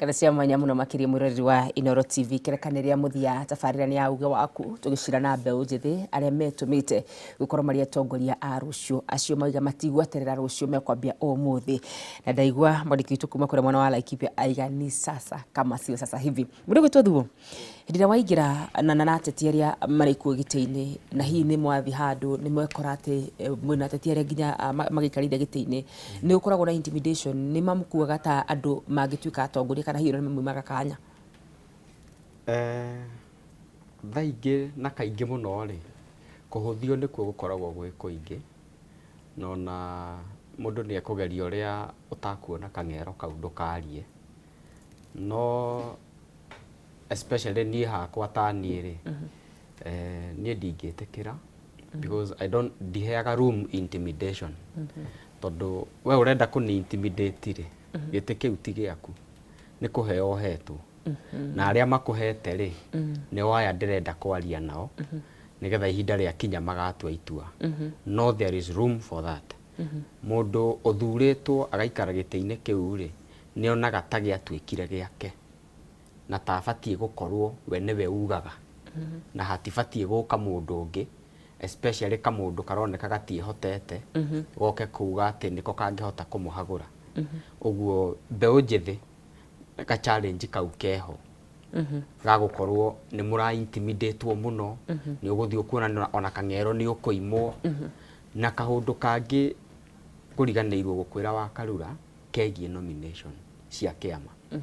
Ngatho cia mwanya muno makiria mwiroreri wa Inoro TV. Kerekane ria muthia tabarira ni ya uge waku, tugicira na mbeũ njĩthĩ arĩa metũmĩte gũkorwo marĩ atongoria a rũciũ, acio mauga matigweterera rũciũ, mekwambia ũmũthĩ. Na ndaigua mwandĩki witũ kuma kũrĩa mwena wa Laikipia aiga ni sasa kama sio sasa hivi. Mũndũ gwĩtwo Thuo, hĩndĩ ĩrĩa waingĩra na ateti arĩa marĩ kuo gĩtĩ-inĩ, na hihi nĩ mwathiĩ handũ nĩ mwekora atĩ mwĩna ateti arĩa nginya magĩikarĩire gĩtĩ-inĩ, nĩ ũkoragwo na intimidation? Nĩ mamũkuaga ta andũ mangĩtuĩka atongoria, kana hihi nĩ mamaumaga kanya? Thaa ingĩ na kaingĩ mũno rĩ, kũhũthio nĩkuo gũkoragwo gwĩ kũingĩ, na ona mũndũ nĩ ekũgeria ũrĩa ũtakuona kang'ero kau ndũkarie. No especially niĩ hakwa ta niĩ rĩ, niĩ ndingĩtĩkĩra because I don't, ndiheaga room intimidation, tondũ we ũrenda kũni intimidate rĩ, gĩtĩ kĩu ti gĩaku, nĩ kũheo ũhetwo, na arĩa makũhete rĩ, nĩo aya ndĩrenda kwaria nao, nĩgetha ihinda rĩakinya magatua itua. No there is room for that. Mũndũ ũthurĩtwo agaikara gĩtĩ-inĩ kĩu rĩ, nĩ onaga ta gĩatuĩkire gĩake na ta abatiĩ gũkorwo we nĩwe ugaga na hatibatiĩ gũka mũndũ ũngĩ, especially kamũndũ karoneka gatiĩhotete, goke kuga atĩ nĩko kangĩhota kũmũhagũra. Ũguo mbeũ njĩthĩ, ga challenge kau keho ga gũkorwo nĩ mũra intimidatwo mũno, nĩ ũgũthiĩ ũkuona ona kang'ero nĩ ũkũimwo. Na kaũndũ kangĩ kũriganĩirwo gũkwĩra wa Karura kegiĩ nomination cia kĩama,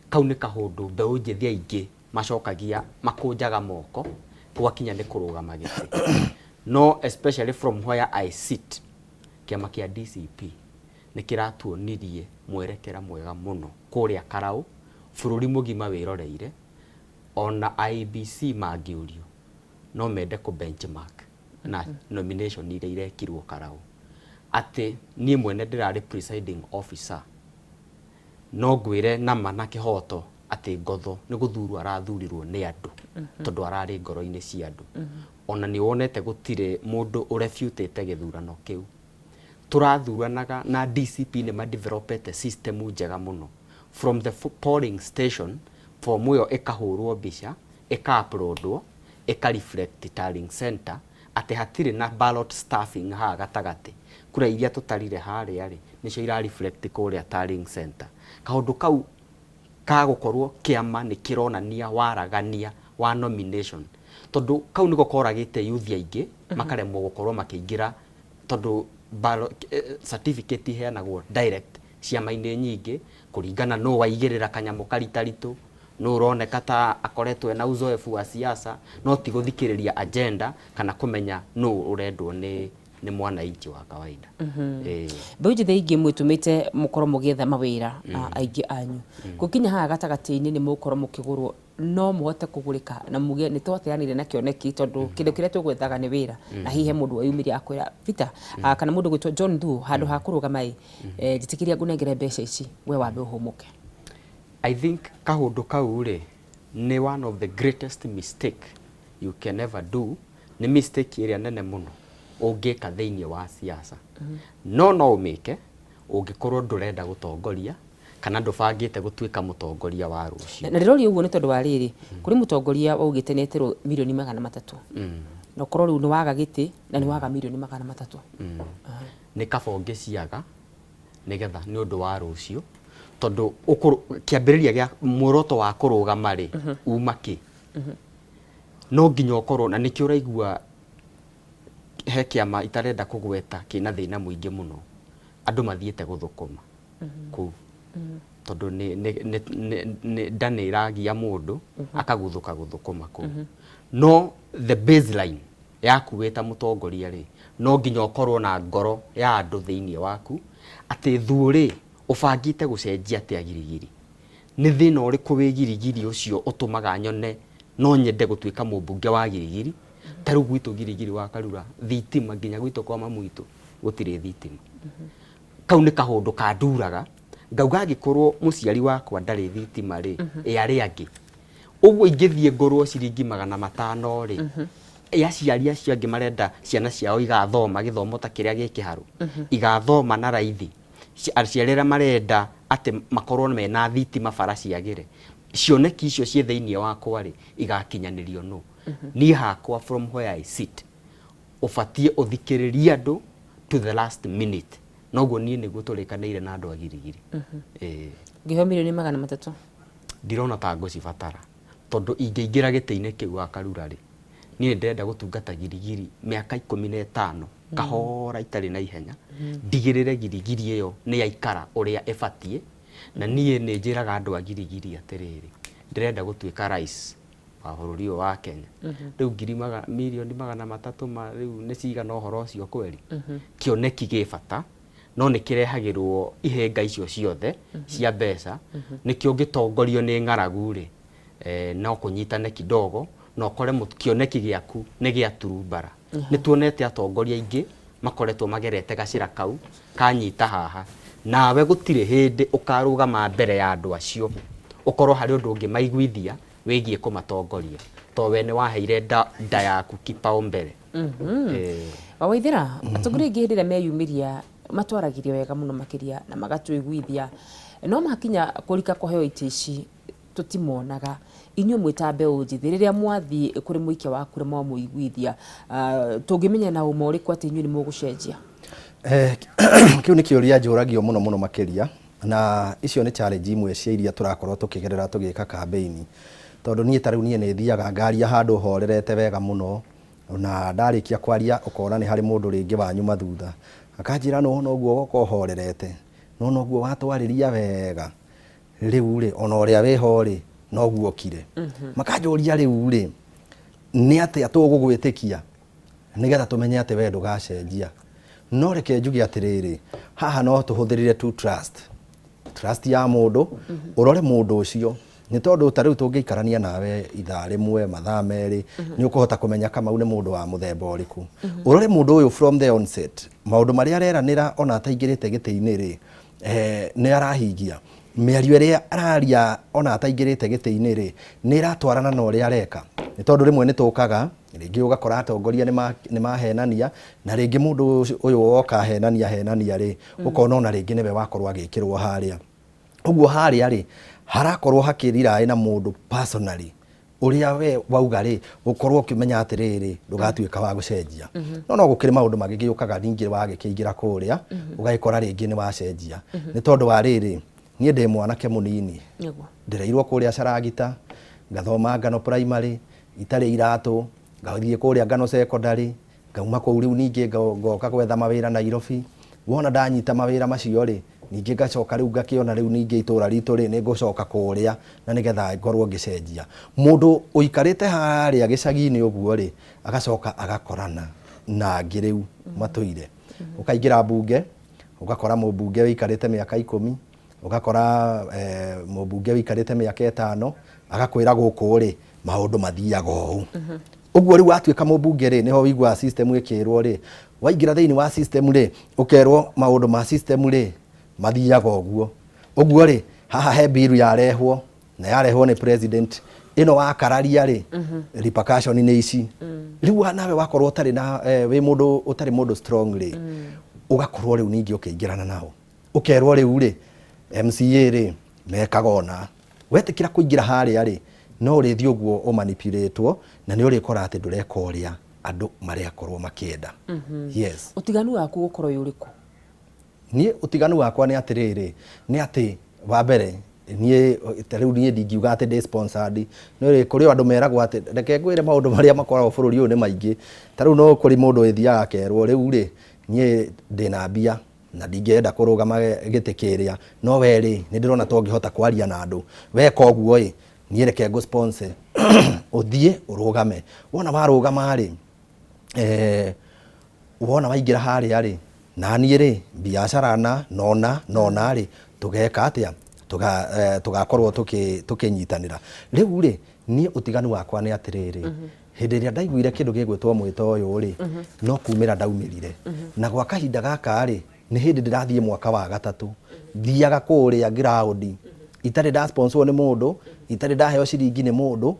kau nĩ kaũndũ mbeũ njĩthĩ aingĩ macokagia, makũnjaga moko gwakinya nĩ kũrũgama gĩtĩ. No especially from where I sit, kĩama kĩa DCP nĩ kĩratuonirie mwerekera mwega mũno kũrĩa Karau, bũrũri mũgima wĩroreire. Ona IEBC mangĩũrio, no mende kũ benchmark na nomination iria irekirwo Karau, atĩ niĩ mwene ndĩrarĩ presiding officer, no ngwĩre nama na kĩhoto atĩ Ngotho nĩ gũthurwo arathurirwo nĩ andũ, tondũ ararĩ ngoro-inĩ cia andũ. Ona nĩ wonete gũtirĩ mũndũ ũrefutĩte gĩthurano kĩu tũrathuranaga. Na DCP nĩ madevelopete system njega mũno from the polling station, form ĩyo ĩkahũrwo mbica, ĩka-uploadwo, ĩka reflect tallying center, atĩ hatirĩ na ballot stuffing haha gatagatĩ. Kura iria tũtarire harĩa rĩ, nĩcio ira reflect kũrĩa tallying center. Kaũndũ kau ka gũkorwo kĩama nĩ kĩronania waragania wa nomination, tondũ kau nĩko koragĩte youth aingĩ makaremwo gũkorwo makĩingĩra, tondũ certificate iheanagwo direct ciama-inĩ nyingĩ kũringana nũ waigĩrĩra kanyamũ karitaritũ, nũ ũroneka ta akoretwo ena uzoefu wa siasa, no ti gũthikĩrĩria agenda kana kũmenya nũ ũrendwo nĩ mwananchi wa kawaida. Ĩĩ. Mbeũ njĩthĩ aingĩ mwĩtũmĩte mũkorwo mũgĩetha mawĩra, aingĩ anyu gũkinya haha gatagatĩ-inĩ nĩ mũgũkorwo mũkĩgũrwo, no mũhote kũgũrĩka na muge nĩ twateanire na kĩoneki, tondũ kĩndũ kĩrĩa tũgwethaga nĩ wĩra, na hihi he mũndũ weyumĩria akwĩra Peter, kana mũndũ gwĩtwo John Thuo, handũ ha kũrũgama ĩ, njĩtĩkĩria ngũnengere mbeca ici, we wambe ũhũmũke? I think kaũndũ kau rĩ, nĩ one of the greatest mistake you can ever do. Nĩ mistake ĩrĩa nene mũno ũngĩka thĩinĩ wa siasa. No ũmĩke ũngĩkorwo ndũrenda gũtongoria kana ndũbangĩte gũtuĩka mũtongoria wa rũciũ. Na ndĩroria ũguo nĩ tondũ wa rĩrĩ, kũrĩ mũtongoria waugĩte nĩ eterwo mirioni 300, na ũkorwo rĩu nĩ waga gĩtĩ na nĩ waga mirioni 300. Nĩ kaba ũngĩciaga nĩgetha nĩ ũndũ wa rũciũ, tondũ kĩambĩrĩria gĩa muoroto wa kũrũgama rĩ, uma kĩ no nginya ũkorwo na nĩkĩo ũraigua he kĩama itarenda kũgweta kĩna thĩna mũingĩ mũno, andũ mathiĩte gũthũkũma kũu, tondũ nĩ nda nĩ ĩragia mũndũ akaguthũka gũthũkũma kũu. No the baseline yaku wĩ ta mũtongoria rĩ, no nginya ũkorwo na ngoro ya andũ thĩinĩ waku, atĩ thuo rĩ, ũbangĩte gũcenjia atĩa Girigiri? Nĩ thĩna ũrĩkũ wĩ Girigiri ũcio ũtũmaga nyone no nyende gũtuĩka mũmbunge wa Girigiri? Ta rĩu gwitũ Girigiri wa Karura, thitima nginya gwitũ kwa mamu witũ gũtirĩ thitima. Kau nĩ kaũndũ kanduraga, ngauga angĩkorwo mũciari wakwa ndarĩ thitima rĩ, ĩ arĩa angĩ? Ũguo ingĩthiĩ ngũrwo ciringi 500 rĩ, ĩ aciari acio angĩ marenda ciana ciao igathoma gĩthomo ta kĩrĩa gĩ kĩharũ, igathoma na raithi? Aciari arĩa marenda Atĩ makorwo mena thitima bara ciagĩre. Cioneki icio ciĩ thĩinĩ wakwa rĩ, igakinyanĩrio nũ? Niĩ hakwa, from where I sit, ũbatiĩ ũthikĩrĩrie andũ to the last minute. Noguo niĩ nĩguo tũrĩkanĩire na andũ a Girigiri. Ĩĩ. Ngĩheo mirioni 300? Ndirona ta ngũcibatara, tondũ ingĩingĩra gĩtĩ-inĩ kĩu wa Karura rĩ, niĩ ndĩrenda gũtungata Girigiri mĩaka 15 kahora itarĩ na ihenya, ndigĩrĩre Girigiri ĩyo nĩ yaikara ũrĩa ĩbatiĩ. Na niĩ nĩ njĩraga andũ a Girigiri atĩrĩrĩ, ndĩrenda gũtuĩka rais wa bũrũri ũyũ wa Kenya. Rĩu ngiri mirioni 300 ma rĩu nĩ cigana ũhoro ũcio kweri? Kĩoneki gĩ bata, no nĩ kĩrehagĩrwo ihĩnga icio ciothe cia mbeca. Nĩkĩo ũngĩtongorio nĩ ng'aragu rĩ, no kũnyitane kidogo na ũkore kĩoneki gĩaku nĩ gĩaturumbara. Nĩ tuonete atongoria aingĩ makoretwo magerete gacĩra kau kanyita haha nawe gũtirĩ hĩndĩ ũkarũgama mbere ya andũ acio ũkorwo harĩ ũndũ ũngĩmaiguithia wĩgiĩ kũmatongoria, to we nĩ waheire nda yaku kipaumbele. Wawaithĩra, atongoria aingĩ hĩndĩ ĩrĩa meyumĩria matwaragĩria wega mũno makĩria na magatũiguithia, no makinya kũrika kũheo itĩ ici tũtimonaga. Inyuĩ mwĩ ta mbeũ njĩthĩ, rĩrĩa mwathiĩ kũrĩ mũikia wa kura mwamũiguithia, tũngĩmenya na ũma ũrĩkũ atĩ inyuĩ nĩ mũgũcenjia? Kĩu nĩ kĩũria njũragio mũno mũno makĩria, na icio nĩ challenge imwe cia iria tũrakorwo tũkĩgerera tũgĩka campaign, tondũ niĩ ta rĩu niĩ nĩ thiaga ngaria handũ horerete wega mũno, na ndarĩkia kwaria ũkona nĩ harĩ mũndũ rĩngĩ wanyuma thutha akanjĩra, "Nĩwona ũguo woka ũhorerete, nĩwona ũguo watwarĩria wega, rĩu rĩ, ona ũrĩa wĩho rĩ, noguo okire." Makanjũria, "Rĩu rĩ, nĩ atĩa tũgũgwĩtĩkia nĩgetha tũmenye atĩ we ndũgacenjia?" No reke njuge atĩrĩrĩ, haha no tũhũthĩrire tu trust ya mũndũ, ũrore mũndũ ũcio, nĩ tondũ ta rĩu tũngĩikarania nawe ithaa rĩmwe, mathaa 2, nĩ ũkũhota kũmenya Kamau nĩ mũndũ wa mũthemba ũrĩkũ. Ũrore mũndũ ũyũ from the onset, maũndũ marĩa areranĩra ona ataingĩrĩte gĩtĩ-inĩ rĩ, nĩ arahingia? Mĩario ĩrĩa araria ona ataingĩrĩte gĩtĩ-inĩ rĩ, nĩ ĩratwarana na ũrĩa areka? Nĩ tondũ rĩmwe nĩ tũkaga rĩngĩ ũgakora atongoria nĩ mahenania, na rĩngĩ mũndũ ũyũ woka henania henania rĩ, ũkona ona rĩngĩ nĩwe wakorwo agĩkĩrwo harĩa ũguo. Harĩa rĩ, harakorwo hakĩriraĩ na mũndũ personally, ũrĩa we wauga rĩ, ũkorwo ũkĩmenya atĩrĩrĩ, ndũgatuĩka wa gũcenjia. No gũkĩrĩ maũndũ magĩgĩũkaga ningĩ wagĩkĩingĩra kũrĩa, ũgagĩkora rĩngĩ nĩ wacenjia. Nĩ tondũ wa rĩrĩ, niĩ ndĩ mwanake mũnini, ndĩreirwo kũrĩa Caragita, ngathoma Ngano Primary itarĩ iratũ, ngathiĩ kũrĩa Ngano Secondary, ngauma kũu rĩu ningĩ ngoka gwetha mawĩra Nairobi. Wona ndanyita mawĩra macio rĩ, ningĩ ngacoka rĩu ngakĩona rĩu ningĩ itũra ritũ rĩ, nĩ ngũcoka kũrĩa na nĩgetha ngorwo ngĩcenjia. Mũndũ ũikarĩte harĩa gĩcagi-inĩ ũguo rĩ, agacoka agakorana na angĩ rĩu matũire. Ũkaingĩra mbunge, ũgakora mũmbunge ũikarĩte mĩaka 10, ũgakora mũmbunge ũikarĩte mĩaka 5, agakwĩra gũkũ rĩ, maũndũ mathiaga ũũ. Ũguo rĩu watuĩka mũmbunge rĩ, nĩho ũiguaga system ĩkĩrwo rĩ, waingĩra thĩinĩ wa system rĩ, ũkerwo maũndũ ma system rĩ, mathiaga ũguo ũguo rĩ. Haha he bill yarehwo na yarehwo nĩ president ĩno, wakararia rĩ, repercussion nĩ ici. Rĩu nawe wakorwo ũtarĩ na wĩ mũndũ ũtarĩ mũndũ strong rĩ, ũgakorwo rĩu ningĩ ũkĩingĩrana nao, ũkerwo rĩu rĩ, MCA rĩ, mekaga ona wetĩkĩra kũingĩra harĩa rĩ, no ũrĩthiĩ ũguo ũmanipulatwo na nĩ ũrĩkora atĩ ndũreka ũrĩa andũ marĩakorwo makĩenda. Yes. Ũtiganu waku gũkorwo wĩ ũrĩkũ? Niĩ ũtiganu wakwa nĩ atĩrĩrĩ, nĩ atĩ wa mbere niĩ ta rĩu niĩ ndingiuga atĩ ndĩ sponsored. No rĩ, kũrĩ o andũ meragwo atĩ, reke ngwĩre, maũndũ marĩa makoragwo bũrũri ũyũ nĩ maingĩ. Ta rĩu no kũrĩ mũndũ ĩthiaga akerwo, "Rĩu rĩ, niĩ ndĩna mbia na ndingĩenda kũrũgama gĩtĩ kĩrĩa, no we rĩ, nĩ ndĩrona ta ũngĩhota kwaria na andũ weka ũguo ĩ, niĩ reke ngũ sponsor ũthiĩ ũrũgame." Wona warũgama rĩ, wona waingĩra harĩa rĩ, na niĩ rĩ, biacara na nona nona rĩ, tũgeka atĩa? Tũgakorwo tũkĩnyitanĩra. Rĩu rĩ, niĩ ũtiganu wakwa nĩ atĩrĩrĩ, hĩndĩ ĩrĩa ndaiguire kĩndũ gĩgwĩtwo mwĩto ũyũ rĩ, no kumĩra ndaumĩrire, na gwa kahinda gaka rĩ, nĩ hĩndĩ ndĩrathiĩ mwaka wa gatatũ thiaga kũrĩa ground itarĩ nda sponsor nĩ mũndũ, itarĩ ndaheo ciringi nĩ mũndũ.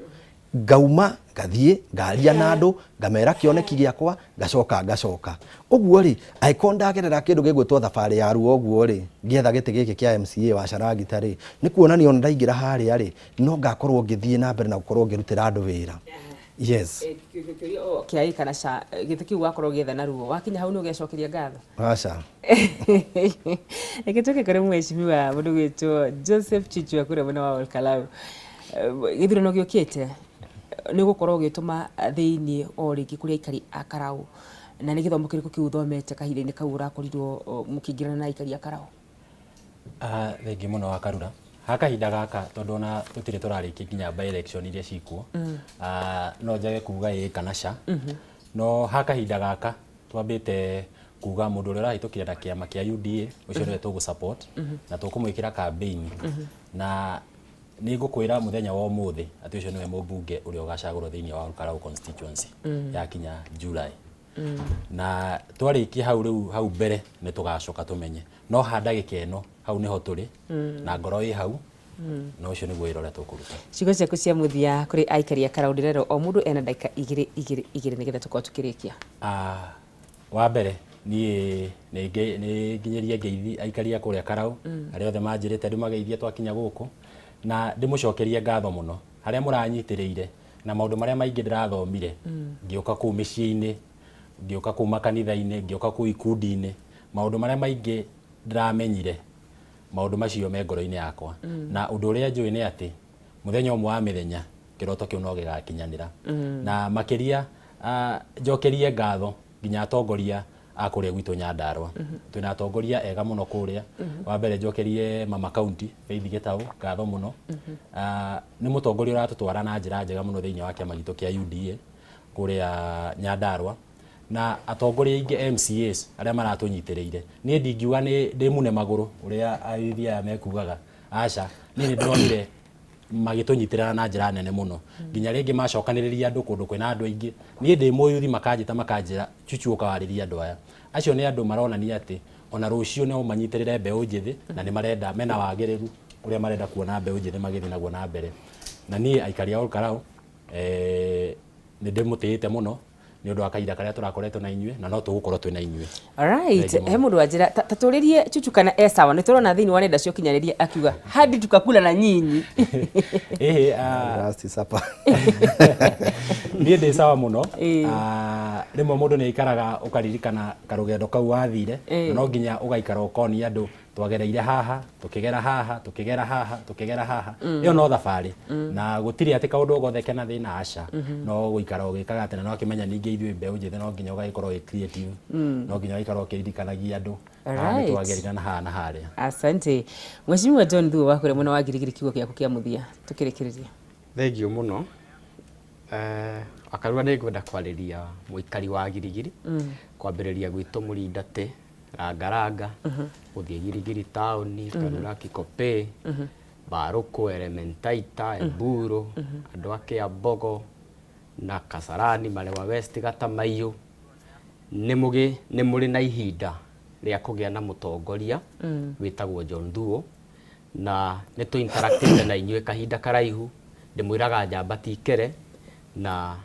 Ngauma ngathiĩ ngaria na andũ, ngamera kĩoneki gĩakwa, ngacoka ngacoka. Ũguo rĩ, angĩkorwo ndagerera kĩndũ gĩgwĩtwo thabarĩ ya ruo ũguo rĩ, ngĩetha gĩtĩ gĩkĩ kĩa MCA wa Carangita rĩ, nĩ kuonania ona ndaingĩra harĩa rĩ, no ngakorwo ngĩthiĩ na mbere na gũkorwo ngĩrutĩra andũ wĩra. Yes. Kĩũria o kĩa ĩ kana ca, gĩtĩ kĩu wakorwo ũgĩetha na ruo, wakinya hau nĩ ũgecokeria ngatho? Aca. Reke tũke kũrĩ mheshimiwa mũndũ gwĩtwo Joseph Chichua kũrĩa mwena wa Olkalau. Gĩthurano gĩũkĩte nĩ ũgũkorwo ũgĩtũma thĩinĩ o rĩngĩ kũrĩ aikari a Karau, na nĩ gĩthomo kĩrĩkũ kĩu ũthomete kahinda-inĩ kau ũrakorirwo mũkĩingĩrana na aikari a Karau? Thengiũ mũno wa Karura. Ha kahinda gaka tondũ ona tũtirĩ tũrarĩkia nginya by election iria cikuo, no njage kuga ĩĩ kana ca. No ha kahinda gaka twambĩte kuga mũndũ ũrĩa ũrahĩtũkire na kĩama kĩa UDA ũcio nĩwe tũgũ support na tũkũmwĩkĩra campaign. Na nĩ ngũkwĩra mũthenya wa ũmũthĩ atĩ ũcio nĩwe mũmbunge ũrĩa ũgacagũrwo thĩinĩ wa Olkalau constituency yakinya July. Na twarĩkia hau rĩu hau mbere nĩ tũgacoka tũmenye. No ha ndagĩka ĩno hau nĩho tũrĩ na ngoro ĩ hau na ũcio nĩguo wĩra ũrĩa tũkũruta. Ciugo ciaku cia mũthia kũrĩ aikari a Karau ndĩrerwo o mũndũ ena ndagĩka igĩrĩ igĩrĩ igĩrĩ nĩgetha tũkorwo tũkĩrĩkia. Wa mbere niĩ nĩ nginyĩrie ngeithi aikari a kũrĩa Karau arĩa othe manjĩrĩte ndĩmageithie twakinya gũkũ na ndĩmũcokerie ngatho mũno harĩa mũranyitĩrĩire na maũndũ marĩa maingĩ ndĩrathomire ngĩũka kũu mĩciĩ-inĩ, ngĩũka kũu makanitha-inĩ, ngĩũka kũu ikundi-inĩ, maũndũ marĩa maingĩ ndĩramenyire, maũndũ macio me ngoro-inĩ yakwa. Na ũndũ ũrĩa njũĩ nĩ atĩ mũthenya ũmwe wa mĩthenya kĩroto kĩu no gĩgakinyanĩra. Na makĩria njokerie ngatho nginya atongoria a kũrĩa gwitũ Nyandarua. Twĩna atongoria ega mũno kũrĩa. Wa mbere njokerie mama county Faith Gĩtaũ ngatho mũno. Nĩ mũtongoria ũratũtwara na njĩra njega mũno thĩinĩ wa kĩama gitũ kĩa UDA kũrĩa Nyandarua. Na atongoria aingĩ MCAs arĩa maratũnyitĩrĩire. Niĩ ndingiuga nĩ ndĩmune magũrũ ũrĩa ayuthi aya mekugaga, aca. Niĩ nĩ ndĩronire magĩtũnyitĩrĩra na njĩra nene mũno. Nginya rĩngĩ macokanĩrĩria andũ kũndũ kwĩna andũ aingĩ, niĩ ndĩ mũyuthi makanjĩta makanjĩra Chuchu ũka warĩrie andũ aya. Acio nĩ andũ maronania atĩ ona rũciũ no manyitĩrĩre mbeũ njĩthĩ na nĩ marenda, mena wagĩrĩru ũrĩa marenda kuona mbeũ njĩthĩ magĩthiĩ naguo na mbere. Na niĩ aikari a Olkalau nĩ ndĩmũtĩĩte mũno nĩ ũndũ wa kahinda karĩa tũrakoretwo na inyuĩ na no tũgũkorwo twĩ na inyuĩ. Alright, Thengiũ he mũno. mũndũ wanjĩra ta tũrĩrie Chuchu kana e sawa nĩ tũrona thĩinĩ wa nenda cia ũkinyanĩria akiuga hadi tukakula na nyinyi. Ĩhĩ, Last supper. Niĩ ndĩ sawa mũno. Ĩĩ. Rĩmwe mũndũ nĩ aikaraga ũkaririkana karũgendo kau wathire Ĩĩ. na no nginya ũgaikara ũkonia andũ twagereire haha, tũkĩgera haha, tũkĩgera haha, tũkĩgera haha. Ĩyo no thabarĩ. Na gũtirĩ atĩ kaũndũ o gothe kena thĩna aca. No gũikara ũgĩkaga atĩ na no wakĩmenya ningĩ ithuĩ mbeũ njĩthĩ no nginya ũgagĩkorwo wĩ creative. No nginya ũgaikara ũkĩririkanagia andũ haha nĩ twagerire na haha na harĩa. Asante. Mheshimiwa John Thuo wa kũrĩa mwena wa Girigiri kiugo gĩaku kĩa mũthia tũkĩrĩkĩrĩria. Thengiũ mũno. Akarua nĩ ngwenda kwarĩria mũikari wa Girigiri, kwambĩrĩria gwitũ Mũrindatĩ, Rangaranga, gũthiĩ Girigiri taũni, Karura Kikopey, Mbarũkũ, Elementaita, Eburu, andũ a Kĩambogo na Kasarani, Marewa West, Gatamaiyũ, nĩ mũgĩ nĩ mũrĩ na ihinda rĩa kũgĩa na mũtongoria wĩtagwo John Thuo, na nĩ tũ interactĩte na inyuĩ kahinda karaihu, ndĩmwĩraga njamba ti kere, na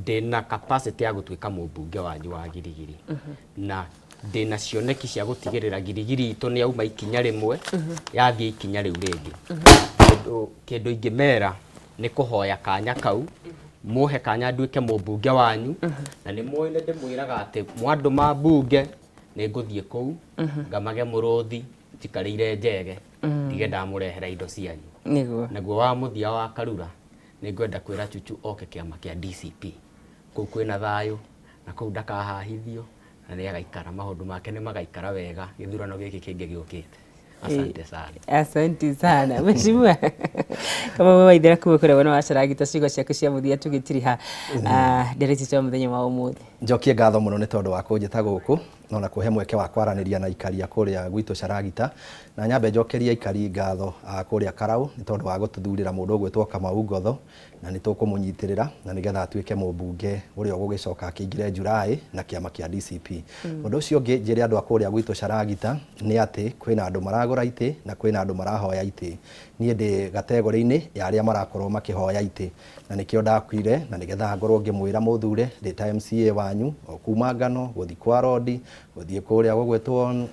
ndĩna capacity ya gũtuĩka mũmbunge wanyu wa Girigiri. Na ndĩna cioneki cia gũtigĩrĩra Girigiri itũ nĩ yauma ikinya rĩmwe yathiĩ ikinya rĩu rĩngĩ. Kĩndũ, kĩndũ ingĩmera nĩ kũhoya kanya kau, mũhe kanya nduĩke mũmbunge wanyu, na nĩ mũĩ nĩ ndĩmwĩraga atĩ mwandũma mbunge nĩ ngũthiĩ kũu ngamage mũrũthi njikarĩire njege ndige ndamũrehera indo cianyu. Nĩguo. Naguo wa mũthia wa Karura nĩ ngwenda kwĩra Chuchu oke kĩama kĩa DCP. Kũu kwĩna thayũ na kũu ndakahahithio na nĩ agaikara, maũndũ make nĩ magaikara wega gĩthurano gĩkĩ kĩngĩ gĩũkĩte. Asante sana. Asante sana. Mheshimiwa kama wewe waithera kuma kũrĩa wona wacaragita ciugo ciaku cia mũthia tũgĩtiriha ndeereti cia mũthenya wa ũmũthĩ. Njokie ngatho mũno nĩ tondũ wa kũnjĩta gũkũ. na kũhe mweke wa kwaranĩria na aikari a kũrĩa gwitũ Caragita. Na nyambe njokerie aikari ngatho a kũrĩa Karau nĩ tondũ wa gũtũthurĩra mũndũ ũgwĩtwo Kamau Ngotho, na nĩ tũkũmũnyitĩrĩra na nĩgetha atuĩke mũmbunge ũrĩa ũgũgĩcoka akĩingĩre July na kĩama kĩa DCP. Ũndũ ũcio ũngĩ njĩre andũ a kũrĩa gwitũ Caragita nĩ atĩ kwĩna andũ maragũra itĩ na kwĩna andũ marahoya itĩ. Niĩ ndĩ gategore-inĩ ya arĩa marakorwo makĩhoya itĩ, na nĩkĩo ndakuire na nĩgetha ngorwo ngĩmwĩra mũthure ndĩ ta MCA wanyu o kuma Ngano gũthiĩ kwa Rodi, gũthiĩ kũrĩa gũgwĩtwo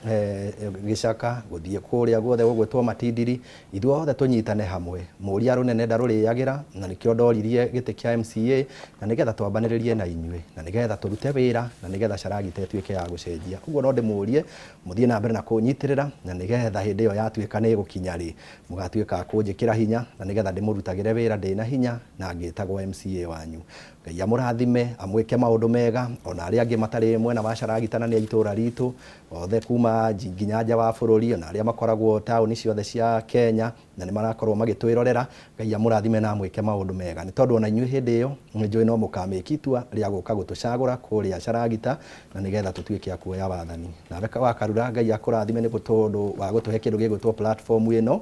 Gĩcaka, gũthiĩ kũrĩa guothe gũgwĩtwo Matindiri, ithuothe tũnyitane hamwe. Mũria rũnene ndarũrĩagĩra, na nĩkĩo ndoririe gĩtĩ kĩa MCA na nĩgetha twambanĩrĩrie na inyuĩ, na nĩgetha tũrute wĩra, na nĩgetha Caragita ĩtuĩke ya gũcenjia. Ũguo no ndĩmũrie mũthiĩ na mbere na kũnyitĩrĩra, na nĩgetha hĩndĩ ĩyo yatuĩka nĩ ĩgũkinya rĩ, mũgatuĩka a kũnjĩkĩra hinya, na nĩgetha ndĩmũrutagĩre wĩra ndĩna hinya na ngĩtagwo MCA wanyu. Ngai amũrathime, amwĩke maũndũ mega, ona arĩa angĩ matarĩ mwena wa Caragita na nĩ a itũra ritũ, othe kuma nginya nja wa bũrũri, ona arĩa makoragwo taũni ciothe cia Kenya na nĩ marakorwo magĩtwĩrorera, Ngai amũrathime na amwĩke maũndũ mega. Nĩ tondũ ona inyuĩ hĩndĩ ĩyo nĩ njũĩ no mũkamĩki itua rĩa gũka gũtũcagũra kũrĩa Caragita na nĩgetha tũtuĩke a kuoya wathani. Nawe wa Karura, Ngai akũrathime nĩ tondũ wa gũtũhe kĩndũ gĩgwĩtwo platform ĩno,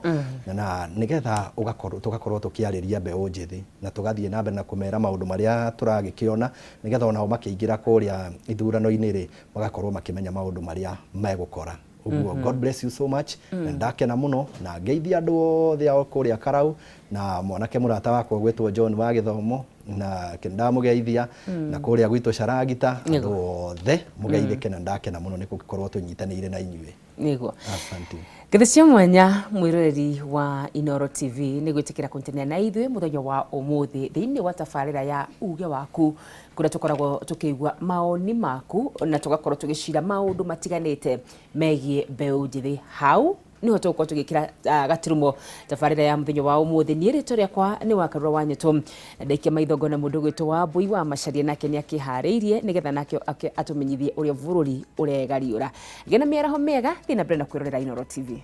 na nĩgetha tũgakorwo tũkĩarĩria mbeũ njĩthĩ na tũgathiĩ na mbere na kũmera maũndũ marĩa tũragĩkĩona, nĩgetha onao makĩingĩra kũrĩa ithurano-inĩ rĩ, magakorwo makĩmenya maũndũ marĩa megũkora. Ũguo God bless you so much. Na ndakena mũno na ngeithia andũ othe a kũrĩa Karau na mwanake mũrata wakwa ũgwĩtwo John wa gĩthomo, na ndamũgeithia, na kũrĩa gwitũ Caragita andũ othe mũgeithĩke, na ndakena mũno nĩ gũkorwo tũnyitanĩire na inyuĩ. Nĩguo. Asante. Ngethe cia mwanya mwĩroreri wa Inooro TV nĩ gwĩtĩkĩra kũnyitanĩra na ithuĩ mũthenya wa ũmũthĩ thĩinĩ wa tabarĩra ya Uge Waku, kũrĩa tũkoragwo tũkĩigua maoni maku na tũgakorwo tũgĩcira maũndũ matiganĩte megiĩ mbeũ njĩthĩ. Hau niho tũgũkorwo tũgĩkĩra gaturumo tabarĩra ya mũthenya wa ũmũthĩ. Niĩ rĩtwa rĩakwa nĩ Wakarura wa Nyeto, na ndaikia maitho ngona mũndũ ũgwĩtwo Wambui wa Macharia, nake nĩ akĩharĩirie nĩgetha nake atũmenyithie ũrĩa bũrũri ũregariũra. Gĩa na mĩaraho mĩega, thiĩ na mbere na kwĩrorera Inooro TV.